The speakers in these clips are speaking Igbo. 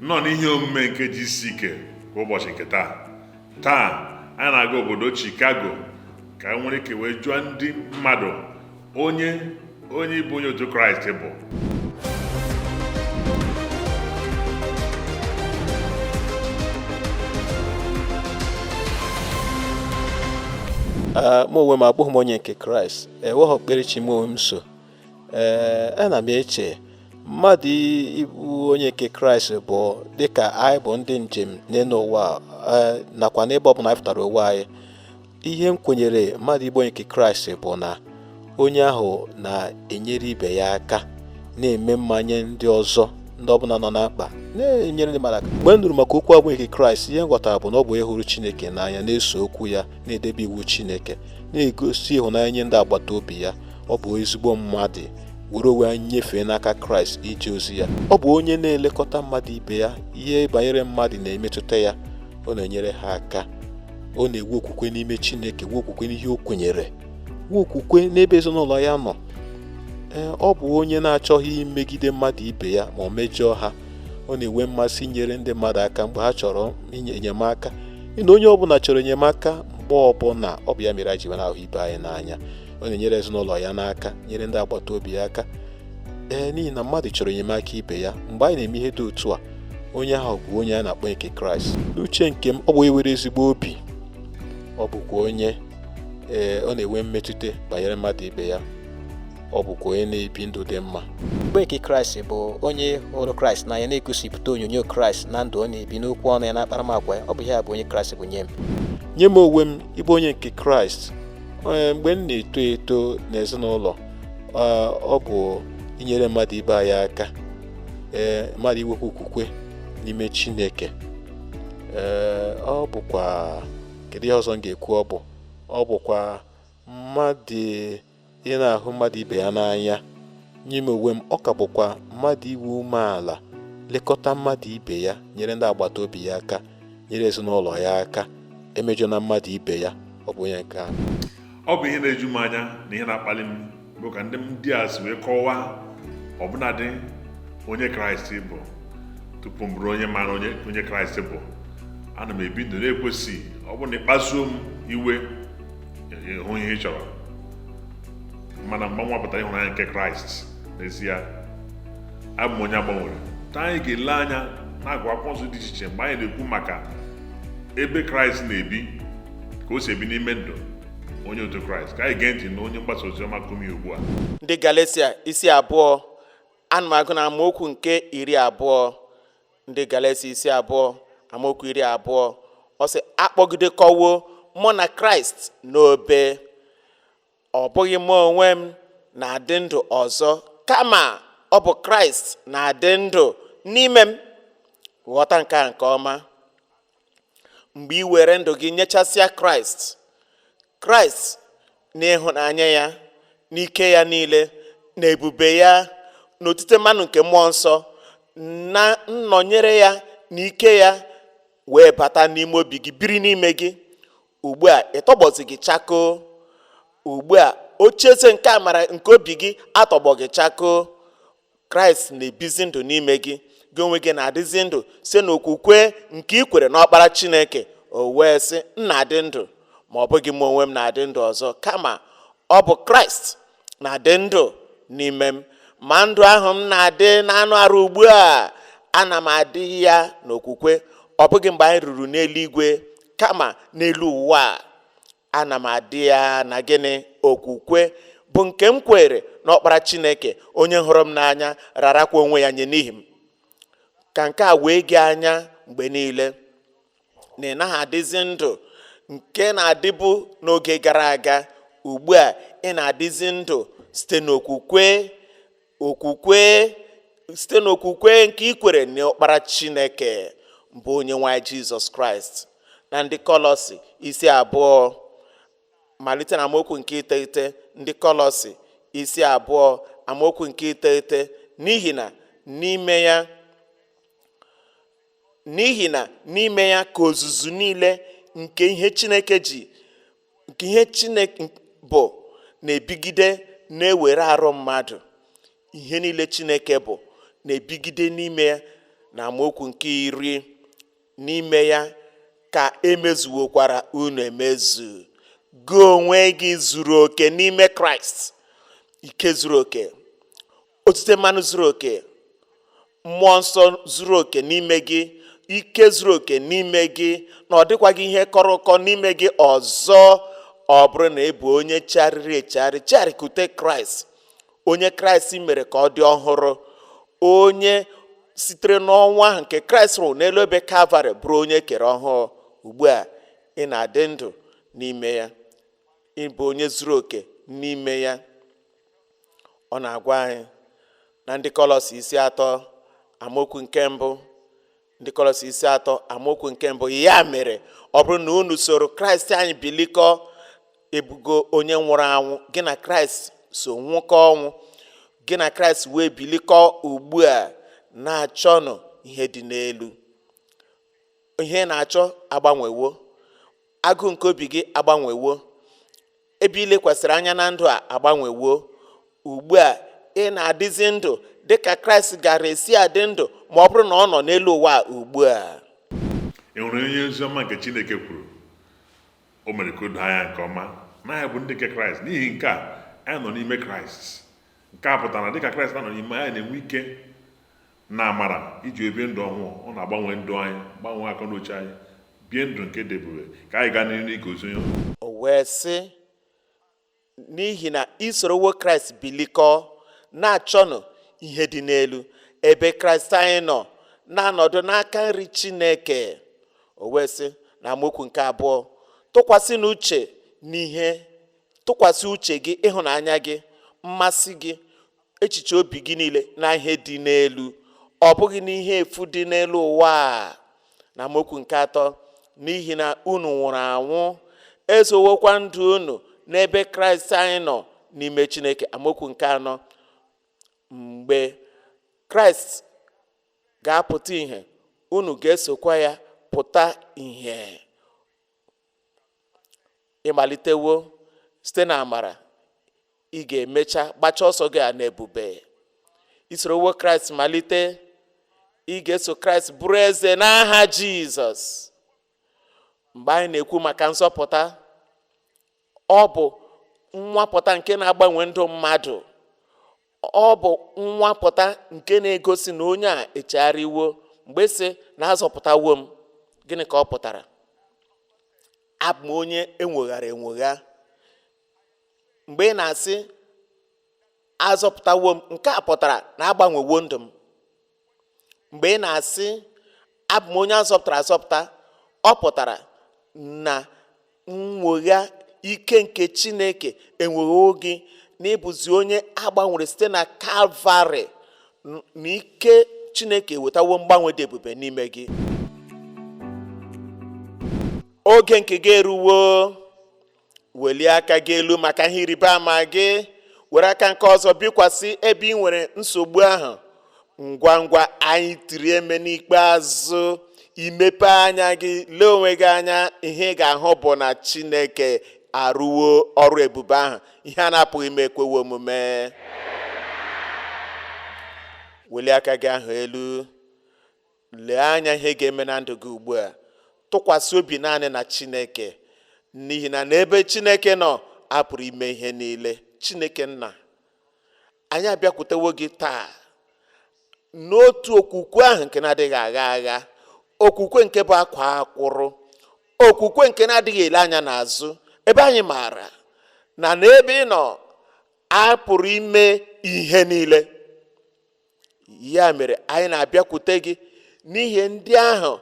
Nnọọ n'ihe omume nke GCK kwa ụbọchị nke taa. Taa, anyị na-aga obodo Chicago ka anyị nwere ike wee jụọ ndị mmadụ onye onye ịbụ onye otu Kraịst bụ. Mụ onwe m abụghị m onye nke Kraịst, enweghị okpukperechi mụ onwe m so. Ee, ana m eche mmadụ ịbụ onye nke Kraịst bụ dịka anyị bụ ndị njem n'elu ụwa nakwa n'ebe ọbụla anyị fụtara onwe anyị. Ihe m kwenyere mmadụ ịbụ onye nke Kraịst bụ na onye ahụ na-enyere ibe ya aka, na-eme mma nye ndị ọzọ, ndị ọbụla nọ na mkpa, na-enyere ndị mmadụ aka. Mgbe m nụrụ maka okwu abụ nke Kraịst, ihe m ghọtara bụ na ọ bụ onye hụrụ Chineke n'anya, na-eso okwu ya, na-edebe iwu Chineke, na-egosi ịhụnanya nye ndị agbata obi ya. Ọ bụ ezigbo mmadụ were onwe ya nyefee n'aka Kraịst ije ozi ya. Ọ bụ onye na-elekọta mmadụ ibe ya, ihe banyere mmadụ na-emetụta ya, ọ na-enyere ha aka. Ọ na-enwe okwukwe n'ime Chineke, nwee okwukwe n'ihe o kwenyere, nwee okwukwe n'ebe ezinụlọ ya nọ. Ee, ọ bụ onye na-achọghị imegide mmadụ ibe ya ma ọ mejọọ ha. Ọ na-enwe mmasị inyere ndị mmadụ aka mgbe ha chọrọ enyemaka. Na onye ọbụla chọrọ enyemaka mgbe ọbụla, ọ bụ ya mere anyị ji na-ahụ ibe anyị n'anya. Ọ na-enyere ezinụlọ ya n'aka, nyere ndị agbata obi ya aka. Ee, n'ihi na mmadụ chọrọ enyemaka ibe ya. Mgbe anyị na-eme ihe dị otu a, onye ahụ bụ onye a na-akpọ nke Kraịst. N'uche nke m, ọ bụ onye nwere ezigbo obi. Ọ bụkwa onye ee ọ na-enwe mmetụta banyere mmadụ ibe ya. Ọ bụkwa onye na-ebi ndụ dị mma. Mgbe nke Kraịst bụ onye hụrụ Kraịst n'anya, na-egosipụta onyonyo Kraịst na ndụ ọ na-ebi, n'okwu ọnụ ya na akparamagwa ya. Ọ bụ ihe a bụ onye Kraịst bụ nye m. Nye m onwe m, ịbụ onye nke Kraịst, mgbe m na-eto eto n'ezinụlọ, ọ bụ inyere mmadụ ibe anyị aka, ee mmadụ inwekwa okwukwe n'ime Chineke. Ee, ọ bụkwa kedu ihe ọzọ m ga-ekwu? Ọ bụkwa mmadụ ị na-ahụ mmadụ ibe ya n'anya. Nye m onwe m, ọ ka bụkwa mmadụ inwe umeala, lekọta mmadụ ibe ya, nyere ndị agbata obi ya aka, nyere ezinụlọ ya aka, emejọ na mmadụ ibe ya. Ọ bụ onye nke ahụ. Ọ bụ ihe na-eju m anya na ihe na-akpali m bụ ka ndị a si wee kọwaa ọbụnadị onye Kraịst bụ. Tupu m bụrụ onye maara onye Kraịst bụ, ana m ebi ndụ na-ekwesịghị. Ọ bụrụ na ị kpasuo m iwe, hụ ihe ị chọrọ. Mana mgbe m nwapụtara ịhụnanya nke Kraịst n'ezie, abụ m onye agbanwere. Taa anyị ga-ele anya na-agụ akwụkwọ nsọ dị iche iche mgbe anyị na-ekwu maka ebe Kraịst na-ebi, ka o si ebi n'ime ndụ onye otu Kraịst. Ka anyị gee ntị na onye mgbasa oziọma Kumi ugbu a. Ndị Galetia isi 2, ana m agụ na amaokwu nke 20. Ndị Galetia isi 2, amaokwu 20, ọ sị: akpọgidekọwo mụ na Kraịst n'obe, ọ bụghị mụ onwe m na-adị ndụ ọzọ, kama ọ bụ Kraịst na-adị ndụ n'ime m. Ghọta nke a nke ọma. Mgbe ị were ndụ gị nyechasịa Kraịst, Kraịst n'ịhụnanya ya, n'ike ya niile, na ebube ya, na otite mmanụ nke mmụọ nsọ, na nnọnyere ya na ike ya, wee bata n'ime obi gị, biri n'ime gị. Ugbu a ị tọgbọzi gị chakoo. Ugbu a ocheeze nke amara nke obi gị atọgbọ gị chakoo. Kraịst na-ebizi ndụ n'ime gị. Gị onwe gị na-adịzi ndụ site n'okwukwe nke ị kwere n'ọkpara Chineke. O wee sị, m na-adị ndụ, ma ọ bụghị m onwe m na-adị ndụ ọzọ, kama ọ bụ Kraịst na-adị ndụ n'ime m. Ma ndụ ahụ m na-adị n'anụ arụ ugbu a, ana m adị ya n'okwukwe, ọ bụghị mgbe anyị ruru n'eluigwe, kama n'elu ụwa a ana m adị ya na gịnị? Okwukwe bụ nke m kwere n'ọkpara Chineke, onye hụrụ m n'anya, rarakwa onwe ya nye n'ihi m. Ka nke a wee gị anya mgbe niile na ị naghị adịzi ndụ nke na-adịbu n'oge gara aga. Ugbu a ị na-adịzi ndụ site n'okwukwe, okwukwe site n'okwukwe nke ị kwere n'ọkpara Chineke bụ onye nwe anyị Jizọs Kraịst. Na ndị Kọlọsi isi 2, malite na amaokwu nke 9. Ndị Kọlọsi isi 2, amaokwu nke 9: n'ihi na n'ime ya, n'ihi na n'ime ya ka ozuzu niile nke ihe Chineke ji, nke ihe Chineke bụ, na-ebigide na-ewere arụ mmadụ. Ihe niile Chineke bụ na-ebigide n'ime ya. Na amaokwu nke 10, n'ime ya ka emezuwokwara unu emezu, gị onwe gị zuru oke n'ime Kraịst. Ike zuru oke, otite mmanụ zuru oke, mmụọ nsọ zuru oke n'ime gị, ike zuru oke n'ime gị, na ọ dịkwaghị ihe kọrọ ụkọ n'ime gị ọzọ. Ọ bụrụ na ị bụ onye chegharịrị echegharị, chegharịkute Kraịst, onye Kraịst mere ka ọ dị ọhụrụ, onye sitere n'ọnwụ ahụ nke Kraịst rụrụ n'elu obe Kalvarị bụrụ onye kere ọhụụ. Ugbu a ị na-adị ndụ n'ime ya, ị bụ onye zuru oke n'ime ya. Ọ na-agwa anyị na ndị Kọlọsi isi 3 amaokwu nke 1, ndị Kọlọsi isi 3 amaokwu nke 1, ya mere ọ bụrụ na unu soro Kraịst anyị bilikọ, ebugo onye nwụrụ anwụ, gị na Kraịst so nwụkọ ọnwụ, gị na Kraịst wee bilikọ ugbu a, na-achọnụ ihe dị n'elu. Ihe na-achọ agbanwewo, agụụ nke obi gị agbanwewo, ebe i lekwasịrị anya na ndụ a agbanwewo. Ugbu a ị na-adịzi ndụ dịka Kraịst gara esi adị ndụ ma ọ bụrụ na ọ nọ n'elu ụwa ugbu a. Ị hụrụ onye oziọma nke Chineke kwuru, o mere ka o doo anya nke ọma na anyị bụ ndị nke Kraịst. N'ihi nke a anyị nọ n'ime Kraịst. Nke a pụtara na dịka Kraịst nọ n'ime anyị, na-enwe ike na amara iji ebie ndụ ọhụụ. Ọ na-agbanwe ndụ anyị, gbanwee akọ na uche anyị, bie ndụ nke dị ebube ka anyị gaa n'ihu n'igozi onye. O wee sị, n'ihi na i sorowo Kraịst bilikọ, na-achọnụ ihe dị n'elu, ebe Kraịst anyị nọ na-anọdụ n'aka nri Chineke. O wee sị na amaokwu nke 2, tụkwasị n'uche n'ihe, tụkwasị uche gị, ịhụnanya gị, mmasị gị, echiche obi gị niile na ihe dị n'elu, ọ bụghị n'ihe efu dị n'elu ụwa a. Na amaokwu nke 3, n'ihi na unu nwụrụ anwụ, ezowokwa ndụ unu n'ebe Kraịst anyị nọ n'ime Chineke. Amaokwu nke 4, mgbe Kraịst ga-apụta ihe, unu ga-esokwa ya pụta ihe. Ịmalitewo site na amara, ị ga-emecha gbachaa ọsọ gị a n'ebube. I sorowo Kraịst malite, ị ga-eso Kraịst bụrụ eze n'aha Jizọs. Mgbe anyị na-ekwu maka nzọpụta, ọ bụ nnwapụta nke na-agbanwe ndụ mmadụ. Ọ bụ nnwapụta nke na-egosi na onye a echegharịwo. Mgbe sị na azọpụtawo m, gịnị ka ọ pụtara? Abụ m onye enwoghara enwogha. Mgbe ị na-asị azọpụtawo m, nke a pụtara na agbanwewo ndụ m. Mgbe ị na-asị abụ m onye azọpụtara azọpụta, ọ pụtara na nnwogha ike nke Chineke enwegho gị, na ịbụzi onye agbanwere site na Kalvarị, na ike Chineke ewetawo mgbanwe dị ebube n'ime gị. Oge nke gị eruwo. Welie aka gị elu maka ihe ịrịba ama gị, were aka nke ọzọ bikwasị ebe ị nwere nsogbu ahụ. Ngwa ngwa anyị tiri eme n'ikpeazụ, imepe anya gị, lee onwe gị anya, ihe ị ga-ahụ bụ na Chineke arụwo ọrụ ebube ahụ. Ihe a na-apụghị ime ekwewo omume. Welie aka gị ahụ elu, lee anya ihe ga-eme na ndụ gị ugbu a. Tụkwasị obi naanị na Chineke, n'ihi na n'ebe Chineke nọ a pụrụ ime ihe niile. Chineke nna, anyị abịakwutewo gị taa n'otu okwukwe ahụ nke na-adịghị agha agha, okwukwe nke bụ akwa akwụrụ, okwukwe nke na-adịghị ele anya n'azụ, ebe anyị maara na n'ebe ị nọ a pụrụ ime ihe niile. Ya mere anyị na-abịakwute gị n'ihi ndị ahụ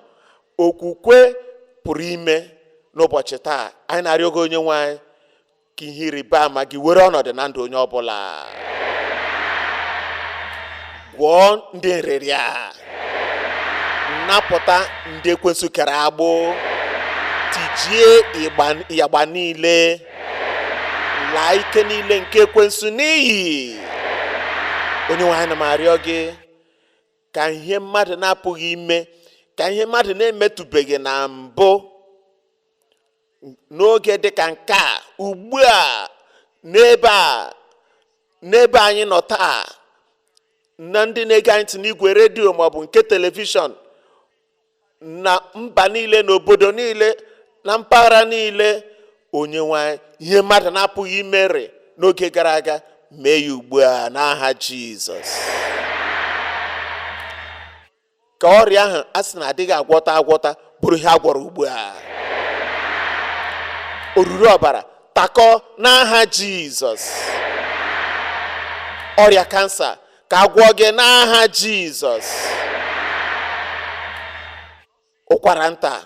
okwukwe pụrụ ime n'ụbọchị taa. Anyị na-arịọ gị onye nwe anyị ka ihe ịrịba ama gị were ọnọdụ na ndụ onye ọbụla. Gwọọ ndị nrịrịa, napụta ndị ekwensu kere agbụ, tijie ịgba niile, laa ike niile nke ekwensu n'iyi. Onye nwe anyị, na m arịọ gị ka ihe mmadụ na-apụghị ime, ka ihe mmadụ na-emetụbeghị na mbụ n'oge dị ka nke a ugbu a, n'ebe a, n'ebe anyị nọ taa, Na ndị na-ege anyị ntị n'igwe redio maọbụ nke telivishọn na mba niile, na obodo niile, na mpaghara niile, Onye nwe anyị, ihe mmadụ na-apụghị imere n'oge gara aga, mee ya ugbu a n'aha Jizọs. Ka ọrịa ahụ a sị na adịghị agwọta agwọta bụrụ ihe a gwọrọ ugbu a. Oruru ọbara takọ n'aha Jizọs. Ọrịa kansa, ka a gwọọ gị n'aha Jizọs. Ụkwara nta,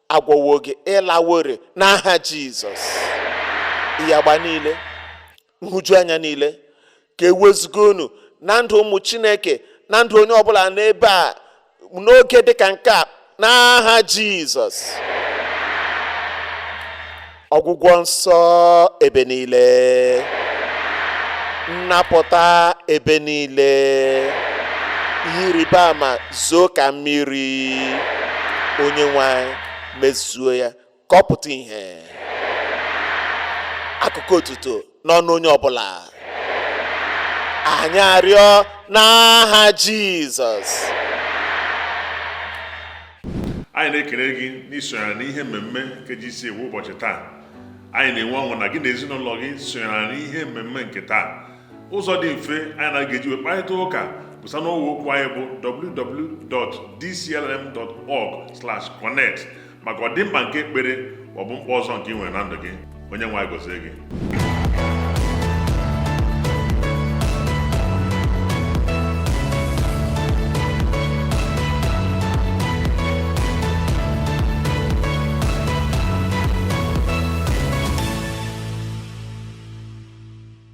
agwọwo gị, ịlawore n'aha Jizọs. Ịyagba niile, nhụjuanya niile, ka ewezuga unu na ndụ ụmụ Chineke, na ndụ onye ọbụla n'ebe a n'oge dịka nke a n'aha Jizọs. Ọgwụgwọ nsọ ebe niile, nnapụta ebe niile, ihe ịrịba ama zoo ka mmiri. Onye nwe anyị, mezuo ya ka ọ pụta ìhè, akụkọ otuto n'ọnụ onye ọbụla. Anyị arịọ n'aha Jizọs. Anyị na-ekele gị n'isonyere n'ihe mmemme nke ji isi ewu ụbọchị taa. Anyị na-enwe ọṅụ na gị na ezinụlọ gị sonyere n'ihe mmemme nke taa. Ụzọ dị mfe anyị na ga-eji wee kparịta ụka bụ site n'ọwa okwu anyị bụ www.dclm.org/connect maka ọdịmkpa nke ekpere ma ọ bụ mkpa ọzọ nke ị nwere na ndụ gị. Onye nwe anyị gọzie gị.